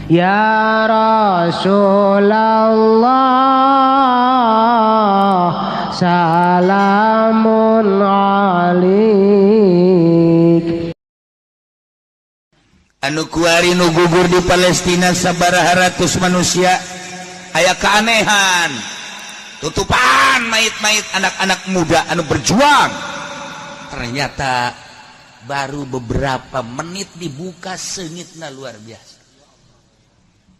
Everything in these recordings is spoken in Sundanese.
Ya Rasulullah salamun alik. Anu kuari nu gugur di Palestina sabaraha ratus manusia, aya keanehan tutupan mayit-mayit anak-anak muda anu berjuang. Ternyata baru beberapa menit dibuka seungitna luar biasa.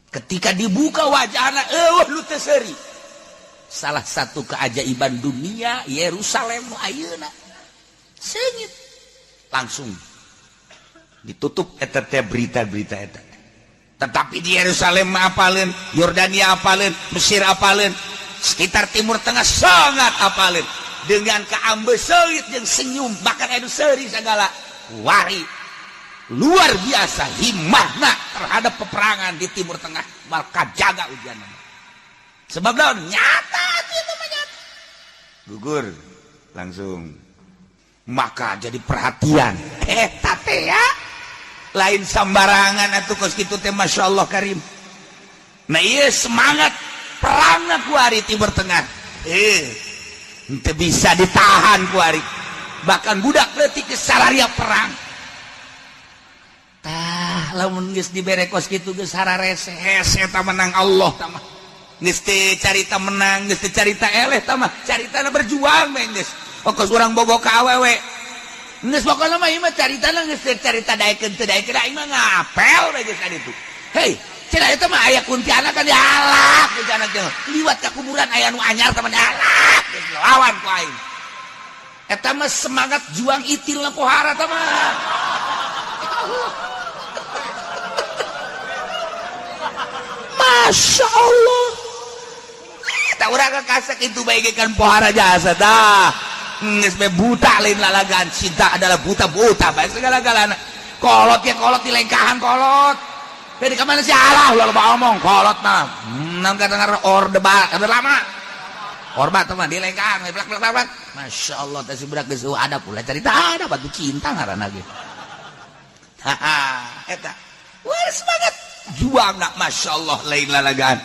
Ketika dibuka wajahna eueuh nu teu seuri. Salah satu keajaiban dunia Yerusalem nu ayeuna seungit langsung ditutup eta teh berita-berita eta. Tetapi di Yerusalem apaleun, Yordania apaleun, Mesir apaleun, sekitar Timur Tengah sangat apaleun dengan kaambe seungit jeung senyum bahkan anu seuri segala wari. Luar biasa himahna terhadap peperangan di Timur Tengah, maka jaga ujian. Sebab naon? Nyata itu mah nyata. Gugur langsung. Maka jadi perhatian. Eta teh ya. Lain sambarangan atuh kos kitu teh Masya Allah karim. Nah ieu semangat perangna kuari Timur Tengah. Henteu bisa ditahan kuari. Bahkan budak leutik geus sararia perang. Tah lamun geus dibere kos kitu geus hararese hese ta menang Allah ta mah. Geus teu carita menang, geus teu carita eleh ta mah, caritana berjuang we geus. Kos urang bobo ka awewe. Geus pokona mah ieu mah caritana geus teu carita daekeun teu daekeun aing mah ngapel we geus kaditu. Hei, cenah eta mah aya kuntilanak kan dialak kuntilanak teh. Liwat ka kuburan aya nu anyar tah mah dialak geus lawan ku aing. Eta mah semangat juang itil na pohara ta mah. Masya Allah. Tak urang kasak itu baik kan pohara jasa dah. Geus be buta lain lalagan, cinta adalah buta-buta bae segala-galana. Kolot ya kolot di lengkahan kolot. Dari ka mana sih alah ulah loba omong kolot mah. Naon kata ngaran orde orde lama. Orba teh mah di lengkahan blak blak blak. Masya Allah teh si budak geus ada pula cerita ada batu cinta ngaranna ge. Haha eta. Wah semangat juang nak Masya Allah lain lalagan.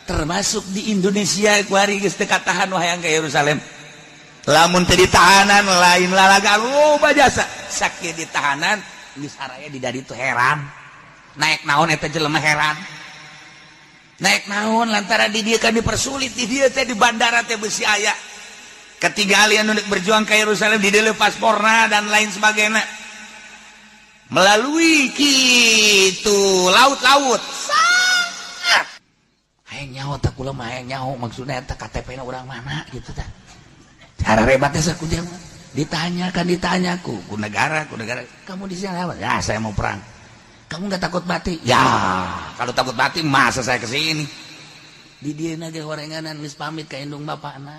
Termasuk di Indonesia kuari geus teu katahan hayang ka Yerusalem. Lamun teu ditahanan lain lalagan loba jasa. Sakieu ditahanan geus araya di dari itu heran. Naik naon eta jelema heran. Naik naon lantaran di dieu kan dipersulit di dieu teh di bandara teh beusi aya. Ketinggalan nu berjuang ka Yerusalem di dieu pasporna dan lain sebagainya. Melalui kitu laut-laut sangat hayang nyaho tah kula mah hayang nyaho maksudna eta KTP na urang mana gitu tah. Cara hebatnya sakudia mah ditanyakan ditanya ku negara kamu di sini apa? Ya saya mau perang. Kamu nggak takut mati? Ya kalau takut mati masa saya kesini. Di dieu ge horenganan geus pamit ka indung bapakna.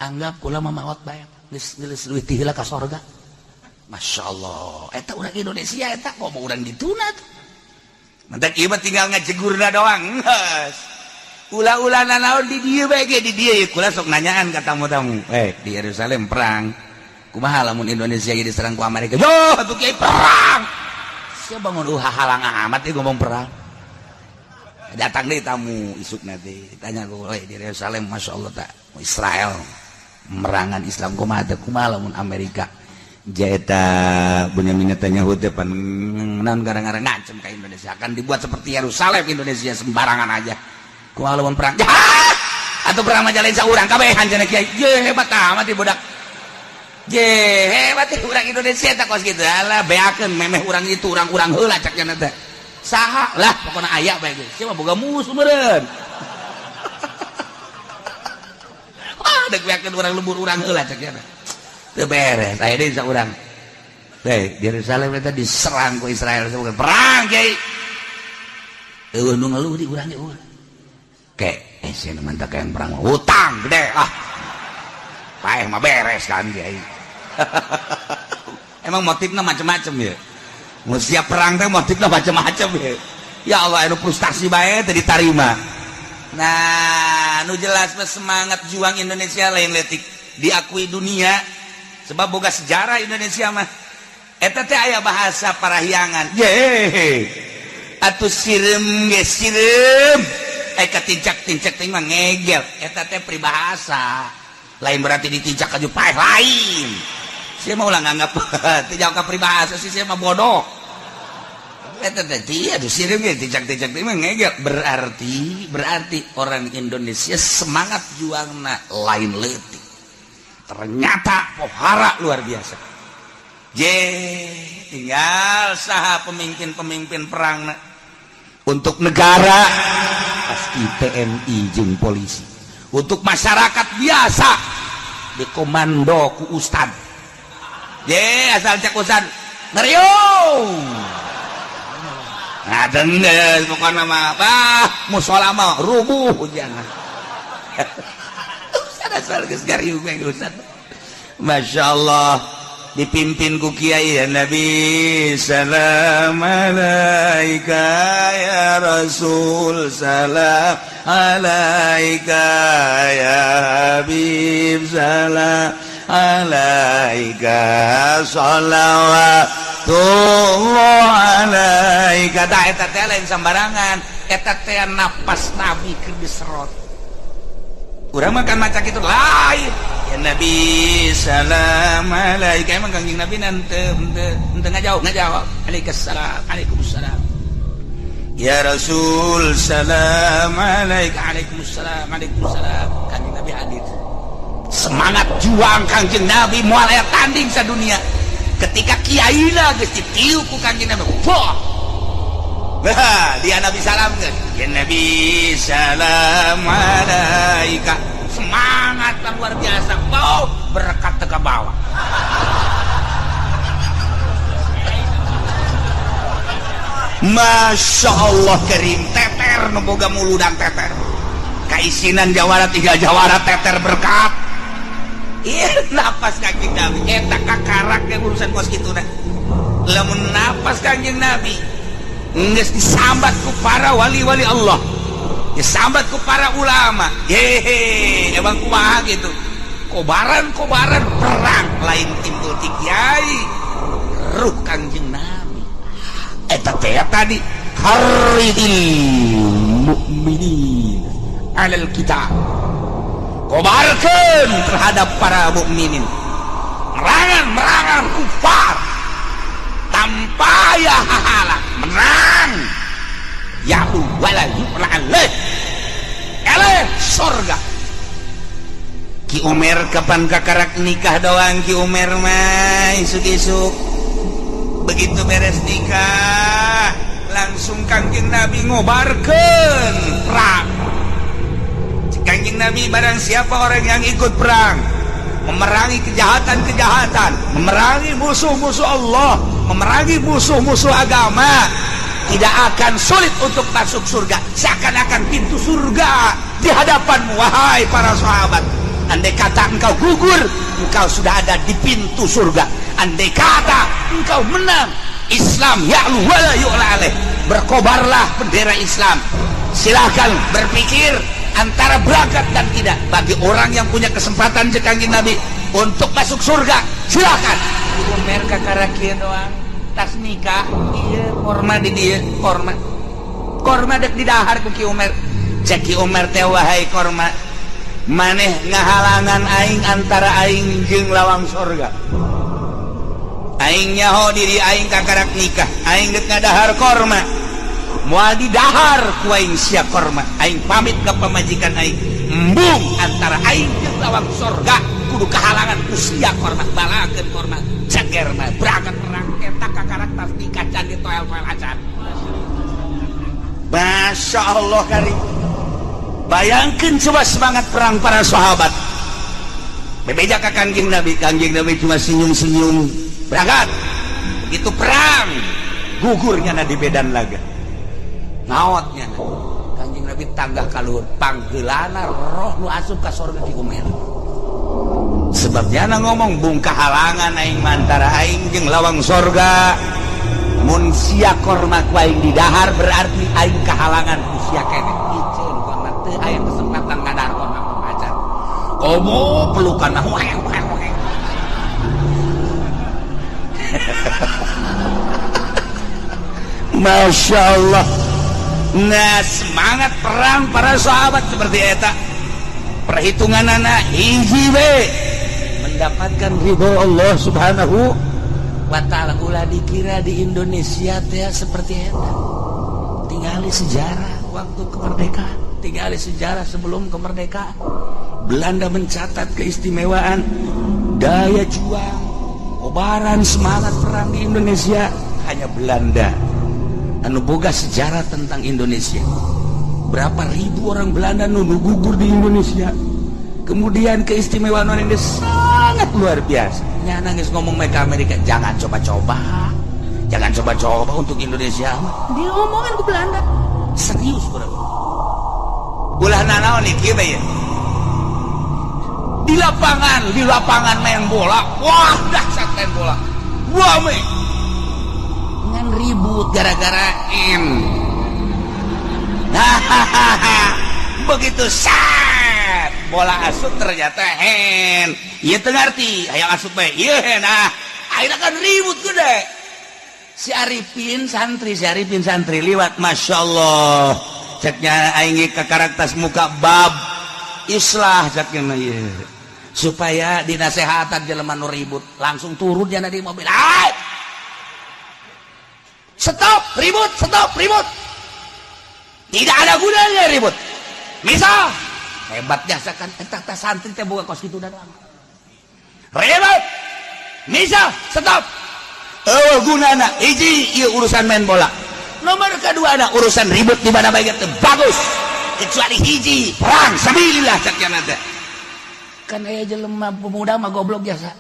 Anggap kula mah maot bae geus geus leuwih ti heula ka sorga. Masya Allah, eta urang Indonesia eta kok mau urang dituna tuh. Mentak ieu mah tinggal ngajegurna doang. Geus. Ulah-ulah nanaon di dieu bae ge di dieu kula sok nanyaan ka tamu-tamu. Di Yerusalem perang. Kumaha lamun Indonesia ge diserang ku Amerika? Yo, atuh kiai perang. Sia bangun halang amat ieu ngomong perang. Datang deui tamu isukna teh ditanya ku, "Di Yerusalem Masya Allah tak Israel merangan Islam kumaha teh kumaha lamun Amerika?" Jaeta Benyamin Netanyahu teh pan naon gara-gara ngancem ka Indonesia akan dibuat seperti Yerusalem Indonesia sembarangan aja. Kumaha lamun perang? Atuh perang mah lain saurang kabehan cenah kiai. Ye hebat amat ieu budak. Ye hebat urang Indonesia teh kos kitu. Alah beakeun memeh urang itu urang-urang heula cak cenah teh. Saha lah pokona aya bae geus. Sia mah boga musuh meureun. Wah deuk beakeun urang lembur urang heula cak cenah. Teu beres aya deui saurang. Hei, Yerusalem eta diserang ku Israel bukan perang kiai. Eueuh nu ngeluh di urang ge eueuh. Ke, sia nu mantak yang perang hutang gede ah. Paeh mah beres kan kiai. Emang motifna macem-macem ya. Mun siap perang teh motifna macem-macem ya. Ya Allah anu frustasi bae teu ditarima. Nah, nu jelas mah semangat juang Indonesia lain leutik diakui dunia. Sebab boga sejarah Indonesia mah eta teh aya bahasa parahyangan. Ye. Atuh sireum ge sireum, eh katincak-tincak teh mah ngegel. Eta teh peribahasa, lain berarti ditincak aju paeh, lain. Sia mah ulah nganggap teu jauh ka peribahasa sih, sia mah bodoh. Eta teh atuh sireum ge tincak-tincak teh mah ngegel, berarti berarti orang Indonesia semangat juangna lain leutik. Ternyata pohara luar biasa. Je tinggal saha pemimpin-pemimpin perang untuk negara? Pasti TNI jeung polisi. Untuk masyarakat biasa dikomando ku ustad. Je asal cek ustad ngeriung. Nah, geus pokona mah bah musola mah rubuh jangan. Ustad asal geus ngariung we ustad. Masya Allah, dipimpin ku kiai, "Ya Nabi salam alaika, ya Rasul salam alaika, ya Habib salam alaika, salawatullah alaika." Tah, eta teh lain sambarangan, eta teh napas Nabi keur diserot. Urang mah kan maca kitu lain, "Ya Nabi salam alaika." Emang Kangjeng Nabi nanti henteu henteu ngajawab, ngajawab, "Alaikassalam, waalaikumsalam." "Ya Rasul salam alaika." "Waalaikumsalam, waalaikumsalam." Kangjeng Nabi hadir. Semangat juang Kangjeng Nabi moal aya tanding sadunia. Ketika kiaina geus ditiup ku Kangjeng Nabi, wah. Nah, dia Nabi salam geus. "Ya Nabi salam alaika." Semangat luar biasa. Wow, berkat teka bawah. Masya Allah kerim, teter nu boga muludan teter. Kaisinan jawara tiga jawara teter berkat. Iya, napas Kangjeng Nabi eta kakarak ge urusan kos kitu nah. Lamun napas Kangjeng Nabi geus disambat ku para wali-wali Allah, disambat ku para ulama. Hehe, emang kumaha gitu kobaran-kobaran perang lain timbul ti kiai, ruh Kangjeng Nabi eta teh tadi, harridil mukminin alal kitab, kobarkeun terhadap para mukminin, merangan merangan kufar tanpa ya hahala menang, ya'lu wala yu'la alaih, eleh sorga. Ki Umar kapan kakarak nikah doang. Ki Umar mah isuk-isuk begitu beres nikah langsung Kangjeng Nabi ngobarkeun perang. Kangjeng Nabi, barang siapa orang yang ikut perang memerangi kejahatan-kejahatan, memerangi musuh-musuh Allah, memerangi musuh-musuh agama, tidak akan sulit untuk masuk surga, seakan-akan pintu surga di hadapanmu, wahai para sahabat. Andai kata engkau gugur, engkau sudah ada di pintu surga. Andai kata engkau menang, Islam ya'lu wala yu'la alaih, berkobarlah bendera Islam. Silahkan berpikir antara berangkat dan tidak. Bagi orang yang punya kesempatan, cek Kangjeng Nabi, untuk masuk surga, silakan. Umar kakara kieu doang, tas nikah, iya korma di dia, korma korma dek didahar ku Ki Umar. Cek Ki Umar teh, "Wahai korma, maneh ngahalangan aing antara aing jeung lawang sorga. Aing nyaho diri aing kakarak nikah, aing dek ngadahar korma, moal didahar ku aing sia korma. Aing pamit ke pamajikan aing, embung antara aing jeung lawang sorga kudu kahalangan ku sia korma. Balakeun korma." Ceger mah berangkat perang. Eta kakarak tas nikah, can ditoel-toel acan. Masya Allah karim, bayangkan coba semangat perang para sahabat. Bebeja ka Kangjeng Nabi, Kangjeng Nabi cuma senyum-senyum, berangkat. Begitu perang, gugurnya na di medan laga, ngaotnya na. Kangjeng Nabi tanggah kaluhur, panggeulana roh nu asup ka sorga Ki Umar. Sebabnya na ngomong, "Bung kahalangan aing antara aing jeung lawang sorga. Mun sia korma ku aing didahar, berarti aing kahalangan ku sia keneh." Iceun korma, teu aya kesempatan ngadahar korma acan. Komo pelukan mah weh weh weh. Masya Allah. Nah, semangat perang para sahabat seperti eta, perhitungan anak hiji we mendapatkan ridho Allah Subhanahu wa Ta'ala. Ulah dikira di Indonesia teh seperti eta. Tinggali sejarah waktu kemerdekaan, tinggali sejarah sebelum kemerdekaan. Belanda mencatat keistimewaan daya juang, kobaran semangat perang di Indonesia. Hanya Belanda anu boga sejarah tentang Indonesia, berapa ribu orang Belanda nu gugur di Indonesia. Kemudian keistimewaan orang ini sangat luar biasa. Nya nangis ngomong mereka Amerika, "Jangan coba-coba, jangan coba-coba untuk Indonesia." Dia ngomongan ke Belanda serius, bro. Ulah nanaon nih kieu ya, di lapangan, di lapangan main bola, wah, dahsyat main bola, wah, me ngan ribut gara-gara M. Hahaha, begitu sat bola asup ternyata hand, ieu teu ngarti hayang asup bae ieu hand. Ah, akhirnya kan ribut gede. Si Arifin santri, si Arifin santri liwat, "Masya Allah," ceknya, "aing ke karakter muka bab islah," ceknya mah, ieu supaya dinasehatan jelema nu ribut. Langsung turun jana di mobil. "Ay! Stop ribut, stop ribut, tidak ada gunanya ribut." Misal hebat jasa kan eta teh, santri teh boga kos kitu dan ribut. Misal stop, oh, gunana hiji ieu urusan main bola, nomor kedua ada urusan ribut di mana baik itu bagus, kecuali hiji, perang sabilillah, cak teh. Kan aya jelema pemuda mah goblok biasa,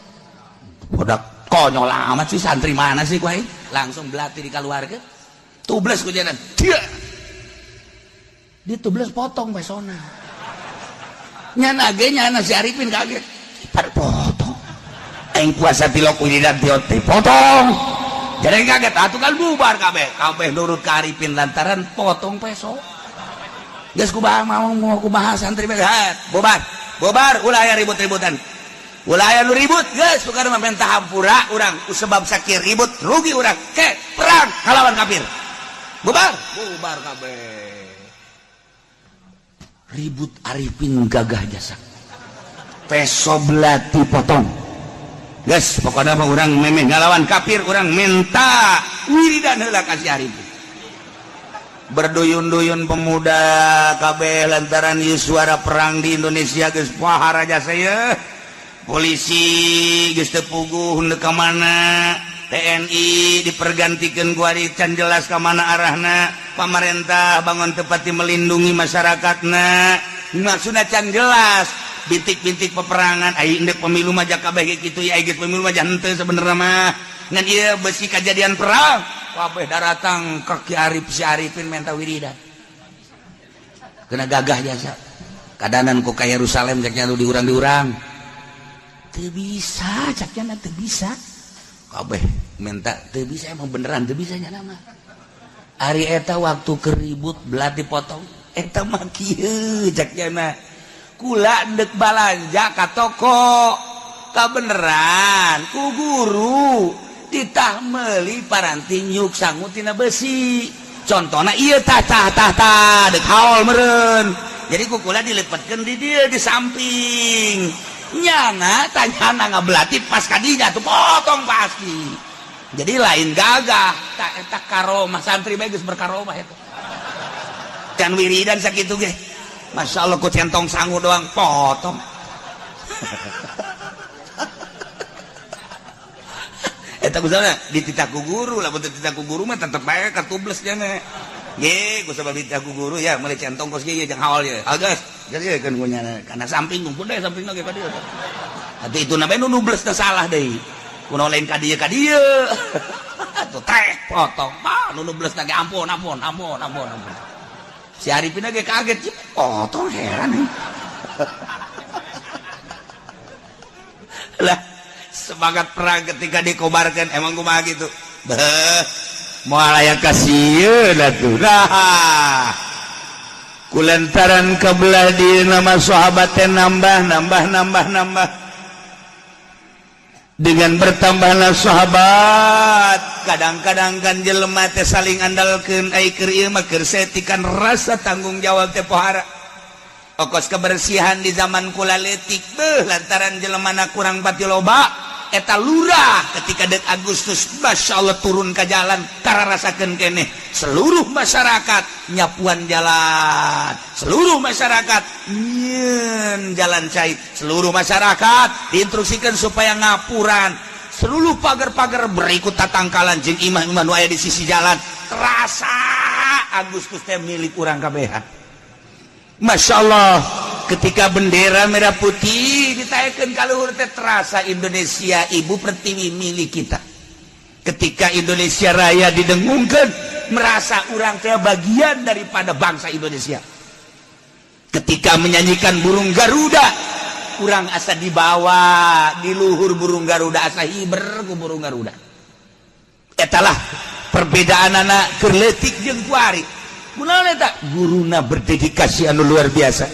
budak konyol amat sih, santri mana sih kuai. Langsung belati di keluarga, tubles ku jalan dia, ditubles, potong pesona. Nyana ge nyana si Arifin kaget, pada potong, aing puasa tilok wiridan potong, jadi kaget atuh kan. Bubar kabeh, kabeh nurut ke Arifin lantaran potong peso. Geus kumaha, mau mau kumaha santri, bubar, bubar, ulah aya ribut-ributan, ulah aya nu ribut. Geus bukan mah minta hampura urang, sebab sakit ribut rugi urang ke perang ngalawan kafir. Bubar, bubar kabeh ribut. Arifin gagah jasa, peso belati potong. Guys, pokoknya mah urang memeh ngalawan kafir, urang minta wiridan heula ka si Arifin. Berduyun-duyun pemuda kabeh lantaran ieu suara perang di Indonesia geus pahara jasa ye. Polisi geus teu puguh ka mana, TNI dipergantikan ku can jelas ka mana arahna, pamarentah bangun tepati melindungi masyarakatna, maksudna can jelas bintik-bintik peperangan. Ai indek pemilu mah kabeh kitu ya, geus pemilu mah henteu sebenarnya mah, ngan ieu besi kejadian perang kabeh daratang ka Ki Arif, si Arifin minta wiridan. Kena gagah jasa kadanan ku ka Yerusalem, ceknya lu diurang-diurang teu bisa, caknya teu bisa, kabeh minta teu bisa. Emang beneran teu bisa nya nama. Ari eta waktu keribut belati potong eta mah kieu, caknya mah, kula ndek balanja ka toko, kabeneran ku guru ditah meuli paranti nyuk sangu tina besi, contohna ieu, tah tah tah tah, dek haul meureun. Jadi ku kula dilepetkeun di dieu, di samping. Nyana tanya ngabelati pas kadinya tuh potong pasti. Jadi lain gagah tak eta, karomah santri bae geus berkaromah eta can wiridan sakitu ge. Masya Allah, ku centong sangu doang potong. Eta misalnya dititah ku guru lah, betul dititah ku guru mah tetep bae katubles nya ge. Ku sabab dititah ku guru ya meuli centong kos ge jeung haul ye agas. Jadi kan ku nyana kana samping, ngumpul deh samping ge ka dieu atuh. Itu na bae nu nubles teh salah deui, kunaon lain ka dieu, ka dieu atuh trek potong. Ah, nu nubles ge ampun, ampun, ampun, ampun, ampun. Si Arifin ge kaget, potong, heran lah. Semangat perang ketika dikobarkan emang kumaha gitu, beh, moal aya kasieun atuh. Nah, kulantaran kebelah di nama sahabat teh nambah, nambah, nambah, nambah. Dengan bertambahna sahabat, kadang-kadang kan jelema teh saling andalkeun ai keur ieu mah keur saeutik rasa tanggung jawab teh pohara. Okos kebersihan di zaman kula leutik beuh lantaran jelemana kurang pati loba eta lurah ketika dek Agustus Masya Allah turun ke jalan kararasakeun keneh seluruh masyarakat nyapuan jalan, seluruh masyarakat nyieun jalan cai, seluruh masyarakat diinstruksikan supaya ngapuran seluruh pagar-pagar berikut tatangkalan jeung imah-imah nu aya di sisi jalan. Terasa Agustus teh milik urang kabehan. Masya Allah ketika bendera merah putih ditaikkan ka luhur teh terasa Indonesia ibu pertiwi milik kita. Ketika Indonesia Raya didengungkan merasa urang teh bagian daripada bangsa Indonesia. Ketika menyanyikan burung Garuda urang asa dibawa di luhur burung Garuda, asa hiber ku burung Garuda. Etalah perbedaan anak keur leutik jeung kuari. Kunaon eta? Guruna berdedikasi anu luar biasa,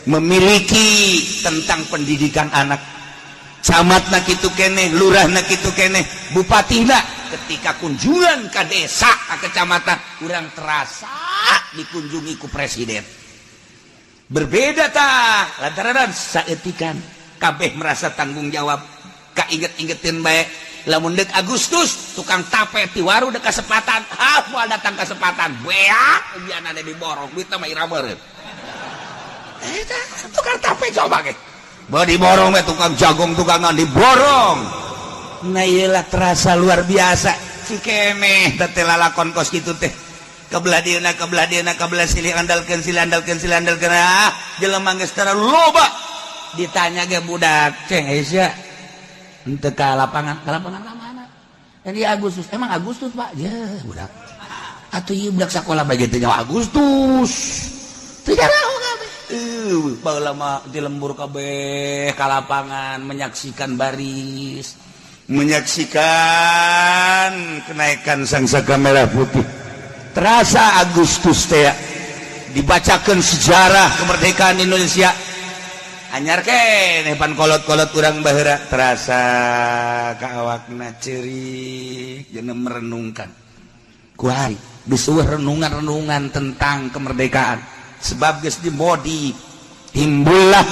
memiliki tentang pendidikan anak. Camatna kitu keneh, lurahna kitu keneh, bupatina ketika kunjungan ke desa, ke kecamatan, urang terasa dikunjungi ku presiden. Berbeda tah lantaran saeutikan kabeh merasa tanggung jawab. Kainget-ingetin bae lamun deuk Agustus tukang tape ti waru deuk kasempatan, ah moal datang kasempatan beak ujianana diborong duitna mah ira meureun. Eta tukang tape coba ge bae diborong we, tukang jagung tukangan diborong. Nah iyalah terasa luar biasa si keneh teh lalakon kos kitu teh. Kebelah dieuna kebelah dieuna kebelah silih andalkeun silih andalkeun silih andalkeun, ah jelema geus terlalu loba. Ditanya ge budak ceng Aisyah henteu ka lapangan, ka lapangan ka mana? Jadi Agustus, emang Agustus Pak? Ya budak. Atuh ieu budak sakola bae teu nyawa Agustus. Teu jaraho kabeh. Baheula mah di lembur kabeh ka lapangan menyaksikan baris, menyaksikan kenaikan sang saka merah putih. Terasa Agustus teh dibacakan sejarah kemerdekaan Indonesia. Anyar keneh pan kolot-kolot urang baheula terasa ka awakna ceurik jeung merenungkan. Kuari geus eueuh renungan-renungan tentang kemerdekaan sebab geus dimodi timbullah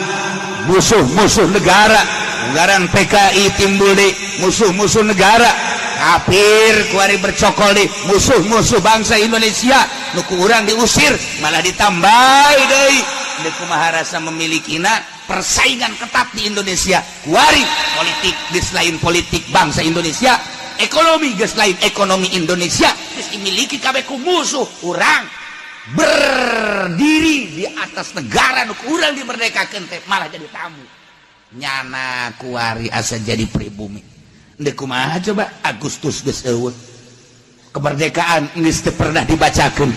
musuh-musuh negara. Ngaran PKI timbul di musuh-musuh negara, kafir kuari bercokol di musuh-musuh bangsa Indonesia. Nu ku urang diusir malah ditambahi deui. Deuk kumaha rasa memilikina persaingan ketat di Indonesia. Kuari politik geus lain politik bangsa Indonesia, ekonomi geus lain ekonomi Indonesia, geus dimiliki kabeh ku musuh. Urang berdiri di atas negara nu ku urang dimerdekakeun teh malah jadi tamu. Nyana kuari asa jadi pribumi. Deuk kumaha coba Agustus geus eueuh. Kemerdekaan geus teu pernah dibacakeun.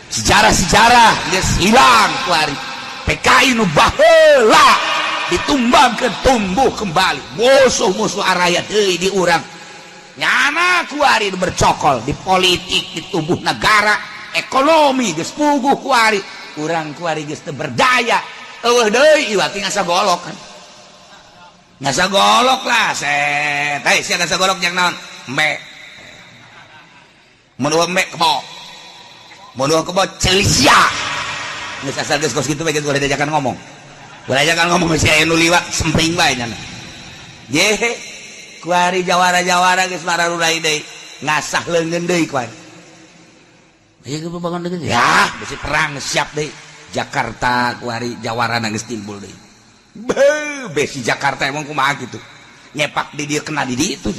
Sejarah-sejarah geus hilang kuari. PKI nu baheula ditumbangkeun tumbuh kembali. Musuh-musuh araya deui di urang. Nyana kuari bercokol di politik, di tubuh negara, ekonomi geus puguh kuari. Urang kuari geus teu berdaya. Eueuh deui ieu teh ngasa golok kan. Ngasa golok lah set. Hei sia ngasa golok jeung naon? Embe. Mun eueuh embe kebo. Mun eueuh kebo ceuli sia. Geus asal geus kos kitu bae geus boleh diajakan ngomong. Boleh ajakan ngomong sia anu liwat sempring bae nyana. Ye kuari jawara-jawara geus mararurai deui. Ngasah leungeun deui kuari. Ieu ge bangun deui. Ya, besi perang siap deui. Jakarta kuari jawara geus timbul deui. Beuh, besi Jakarta emang kumaha gitu. Nyepak di dia kena di ditu.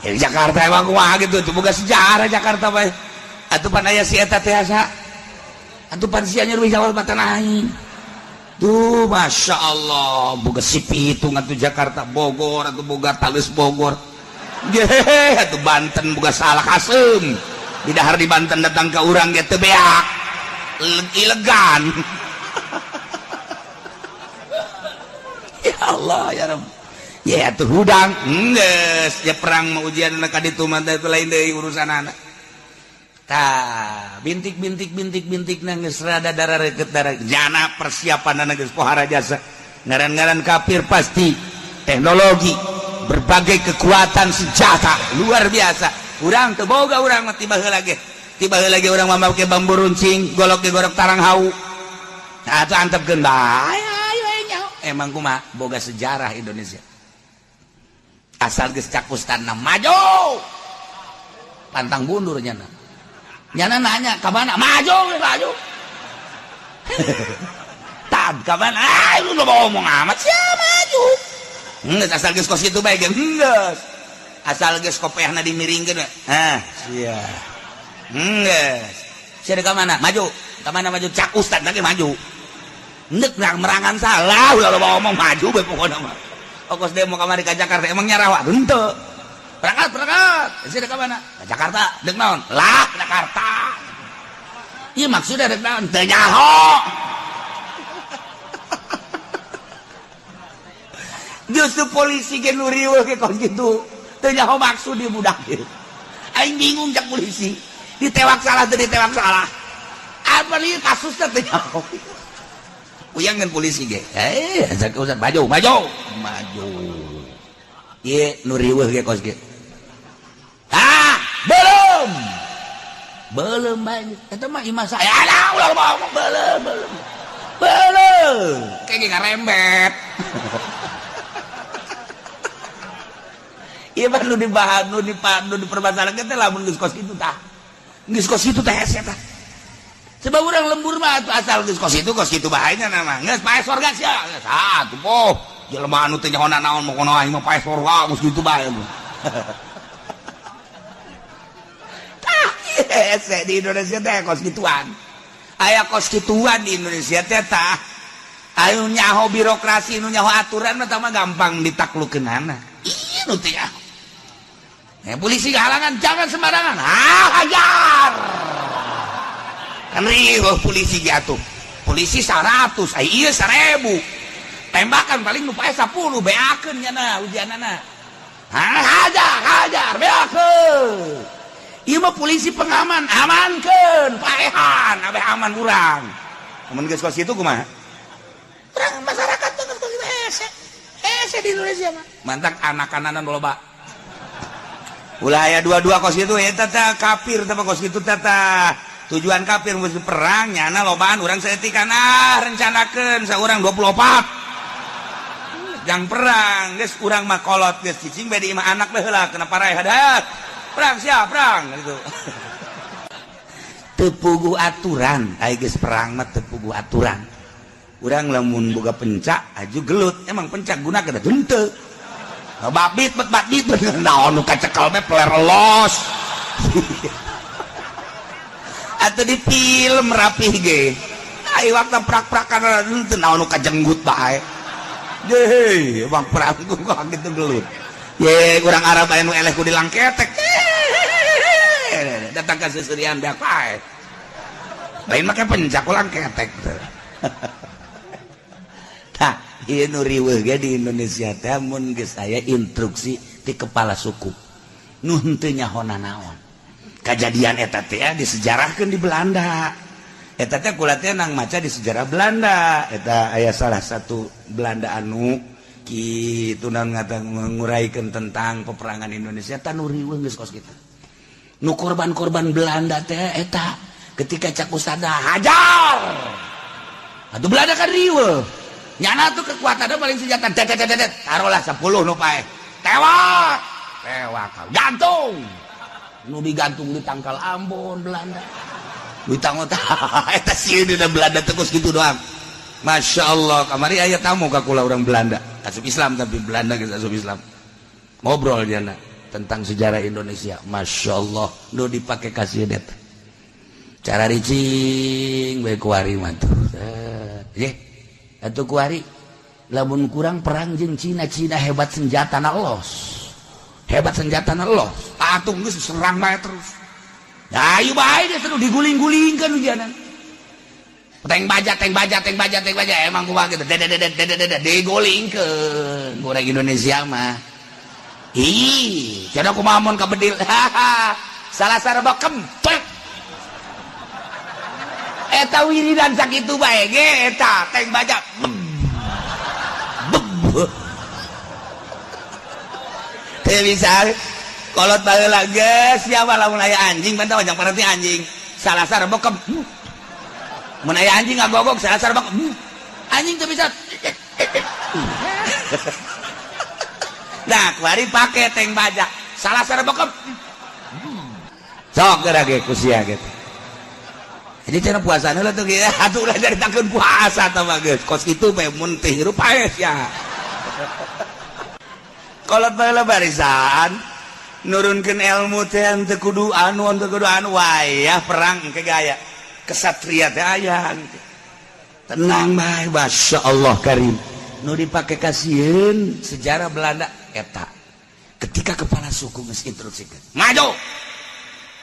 Ya Jakarta emang kumaha gitu, tuh boga sejarah Jakarta bae. Atuh pan aya si eta teh asa. Atuh pan sia nyeri Jawa mata aing. Tuh Masya Allah, boga sipi itu atuh Jakarta Bogor atuh boga Talus Bogor. Ye, atuh Banten boga salah kasem. Di dahar di Banten datang ke urang ge teu beak. Ilegan. Ya Allah ya Rabb. Ya atuh hudang geus ya perang mah ujian ka ditu mah teh lain deui urusanana. Tah, bintik-bintik bintik-bintik na geus rada darah reket darah. Jana persiapanana geus pohara jasa. Ngaran-ngaran kafir pasti Teknologi, berbagai kekuatan senjata luar biasa. Urang teu boga, urang mah tiba heula ge. Tiba heula ge urang mah make bambu runcing, golok ge gorok tarang hau. Nah, atuh antepkeun bae, ayo nyaho. Emang kumaha boga sejarah Indonesia. Asal geus cak ustadna maju. Pantang mundur nyana. Nyana nanya ka mana? Maju, maju. Tab ka mana? Ah, lu ngomong amat sia maju. Geus asal geus kos kitu bae ge geus. Asal geus kopehna dimiringkeun. Hah, sia. Geus. Sia ka mana? Maju. Ka mana maju? Cak ustad lagi maju. Neuk merangan salah ulah loba ngomong maju bae pokona mah. Okos demo kamari ka Jakarta emang nyarawa henteu. Berangkat, berangkat. Sia ka mana? Ka Jakarta. Deuk naon? Lah, Jakarta. Ieu maksudna deuk naon? Teu nyaho. Justru polisi ge nu riweuh ge kos kitu. Teu nyaho maksud di budak ieu. Aing bingung cak polisi. Ditewak salah teu ditewak salah. Apa ieu kasusna teu nyaho. Uyangan polisi ge. Eh, cak ustad maju, maju. Maju. Ieu nu riweuh ge kos kieu. Ah, belum. Belum bae. Eta mah imah saya. Alah, ulah ngomong belum, belum. Belum. Kayak ngarembet. Iya mah nu dibahas, nu dipermasalahkeun teh lamun geus kos kitu tah. Geus kos kitu teh hese tah. Sebab urang lembur mah atuh asal geus kos kitu bae nya mah. Geus pae sorga sia. Geus ah atuh poh. Jelema anu teh nyaho naon mah kono aing mah pae sorga geus kitu bae. Tah hese di Indonesia teh kos kituan. Aya kos kituan di Indonesia teh tah. Anu nyaho birokrasi, nu nyaho aturan mah tah mah gampang ditaklukeunana. Ieu nu teh nyaho. Polisi halangan jangan sembarangan. Ah, hajar. Kan riweuh polisi jatuh. Polisi 100, ai ieu 1000. Tembakan paling nu pae 10 beakeun nyana ujianana. Ah, hajar, hajar, beakeun. Ieu mah polisi pengaman, amankeun, paehan, abeh aman urang. Mun geus kos kitu kumaha? Urang masyarakat teh geus kos kitu hese. Hese di Indonesia mah. Mantak anak-ananan loba. Ulah aya dua-dua kos kitu eta teh kafir teh kos kitu teh tujuan kafir musuh perang nyana lobaan urang saeutikan ah rencanakeun saurang 24 jang perang geus urang mah kolot geus cicing bae di imah anak bae heula kena parai hadat perang siap perang gitu. Teu puguh aturan ai geus perang mah teu puguh aturan. Urang lamun boga pencak aju gelut emang pencak guna kada henteu. Babit bet babit naon nu kacekel meh peler los. Atuh di film rapih ge. Ai waktu prak-prakan henteu naon nu kajenggut bae. Deh, bang perang kok gitu gelut. Ye, urang Arab aya nu eleh ku dilangketek. Datang ka seuseurian beak pae. Lain make pencak ku langketek. Tah, ieu nu riweuh ge di Indonesia teh mun geus aya instruksi ti kepala suku. Nu henteu nyaho nanaon. Kajadian eta teh disejarahkeun di Belanda. Eta teh kula teh nang maca di sejarah Belanda. Eta aya salah satu Belanda anu kitu naon ngata nguraikeun tentang peperangan Indonesia tah nu riweuh geus kos kitu. Nu korban-korban Belanda teh eta ketika cak ustada hajar. Atuh Belanda kan riweuh. Nyana tuh kekuatannya paling senjata det det det taruhlah 10 nu pae. Tewak. Tewak kau. Gantung. Nu digantung di tangkal Ambon Belanda. Ditang eta sieun dina Belanda teh kos kitu doang. Masya Allah, kamari aya tamu ka kula urang Belanda. Asup Islam tapi Belanda geus asup Islam. Ngobrol nyana tentang sejarah Indonesia. Masya Allah, nu dipake ka sieun eta. Cara ricing bae kuari mah tuh. Ye. Atuh kuari lamun kurang perang jeung Cina, Cina hebat senjata na los. Hebat senjata na los. Atuh geus serang bae terus. Ayo bae geus terus diguling-gulingkeun ujianan. Tank baja, tank baja, tank baja, tank baja emang kumaha kitu. Dededededededet digulingkeun. Urang Indonesia mah. Ih, cenah kumaha mun kabedil. Salah sareba kempek. Eta wiridan sakitu bae ge eta tank baja. Beb. Teu bisa. Kolot baheula geus siapa lamun aya anjing bantah wajang parati anjing. Salasar bokem. Mun aya anjing ngagogog salasar bokem. Anjing teu bisa. Nah, kuari pake tank baja. Salasar bokem. Sok geura ge ku sia gitu. Jadi cenah puasana lah tuh ge. Atuh ulah caritakeun puasa tah mah geus. Kos kitu bae mun teh hirup paeh sia. Kolot baheula barisan nurunkeun ilmu teh teu kudu anu teu kudu anu wayah perang ke gaya kesatria teh aya tenang bae masyaallah karim nu dipake kasieun sejarah Belanda eta ketika kepala suku geus instruksikeun maju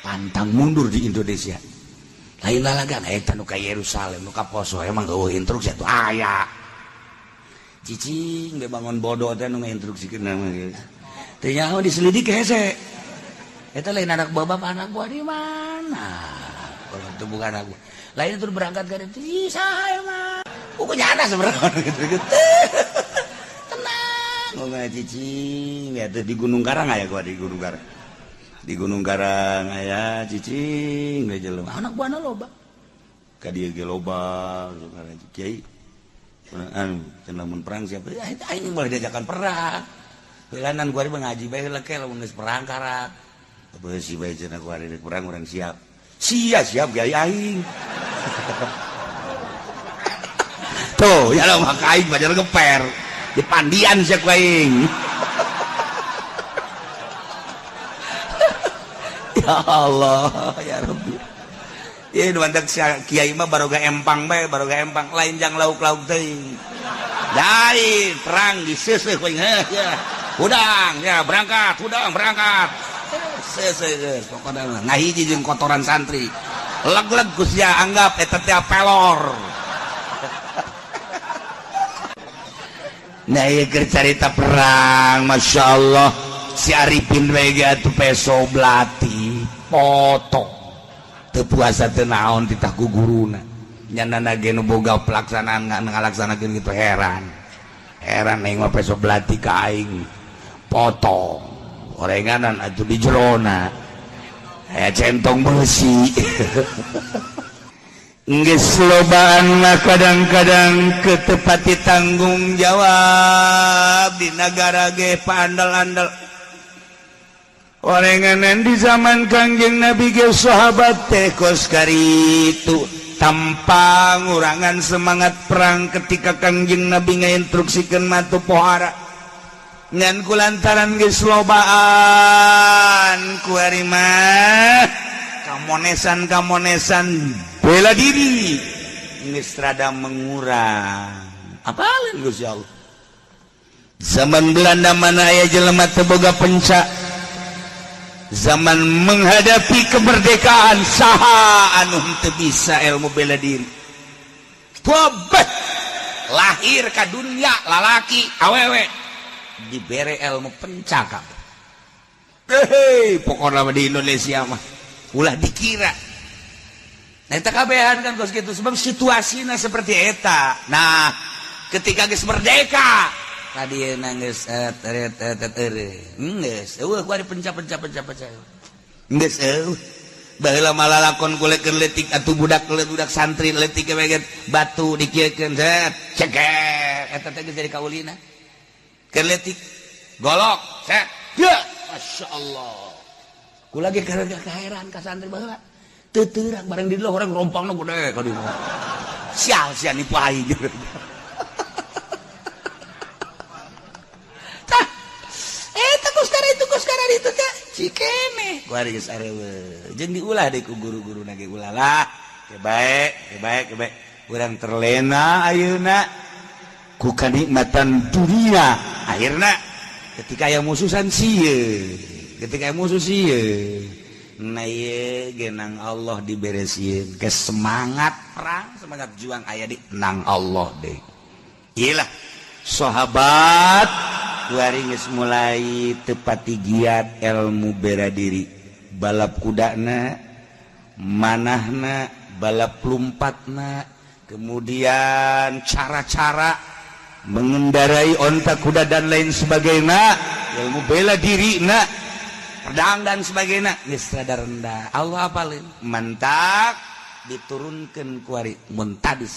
pantang mundur di Indonesia lain lalagan eta nu ka Yerusalem nu ka Poso emang eueuh instruksi atuh aya cicing be bangun bodoh teh nu ngainstruksikeun mah geus teu nyaho diselidiki hese eta lain anak bapak anak buah di mana kalau itu bukan anak buah lain itu berangkat ka ditu ih saha emang pokoknya anak sebenarnya gitu tenang ngomong cicing ya di Gunung Karang aya gua di Gunung Karang di Gunung Karang aya cicing we jelema anak buahna loba ka dieu ge loba kiai anu cenah mun perang siapa aing moal diajakan perang heulanan gua ngaji bae heula ke lamun geus perang karak beusi bae cenah gua rek perang urang siap sia siap kiai aing tuh ya lah maka aing bajar geper di pandian sia ku aing. Ya Allah ya Rabbi ieu nu mantak kiai mah baroga empang bae baroga empang lain jang lauk-lauk teuing lain perang diseuseuh ku aing ya hudang ya berangkat hudang berangkat seuseuh pokona ngahiji jeung kotoran santri leg-leg ku sia anggap eta teh pelor. Nah ieu keur carita perang Masya Allah si Arifin we ge atuh peso belati potong teu puasa teu naon titah ku guruna nyanana ge nu boga pelaksanaan ngalaksanakeun kitu heran heran aing mah peso belati ka aing potong orenganan atuh di jerona aya centong beusi. Geus lobaan mah kadang-kadang ketepati tanggung jawab di nagara ge paandal-andal orenganan di zaman Kangjeng Nabi ge sahabat teh kos karitu tanpa ngurangan semangat perang ketika Kangjeng Nabi ngainstruksikeun matu pohara ngan kulantaran geus lobaan ku ari mah kamonesan-kamonesan bela diri geus rada mengurang apaleun Gusti Allah zaman Belanda mana aya jelema teu boga penca zaman menghadapi kemerdekaan saha anu henteu bisa ilmu bela diri bobet lahir ka dunia lalaki awewe dibere ilmu penca kabeh hei pokona mah di Indonesia mah ulah dikira nah eta kabehan kan kos kitu sebab situasina seperti eta. Nah ketika geus merdeka tadi geus geus eueuh ku ari penca-penca-penca-penca geus eueuh baheula mah lalakon kulekeun leutik atuh budak budak santri leutik ge batu dikieukeun set ceker eta teh geus jadi kaulina keur leutik golok set ya masyaallah ku lagi kaheran ka santri baheula teu terang bareng di orang rompangna gede ka dieu sial sia nipu aing. Tah eta kos kara itu kos kara ditu teh cikene ku ari geus areueuh jeung diulah deui ku guru-guruna ge ulah lah ke bae ke bae ke bae urang terlena ayeuna ku kanikmatan dunia akhirna ketika aya musuhan sieun ketika aya musuh sieun nah ieu genang Allah diberesieun ke semangat perang semangat juang aya di nang Allah deh iyalah sahabat kuari geus mulai tepati giat ilmu bela diri balap kudana manahna balap lompatna kemudian cara-cara mengendarai onta kuda dan lain sebagainya Ilmu bela diri na, pedang dan sebagainya geus rada rendah. Allah apalin, mantak diturunkan kuari mun tadi.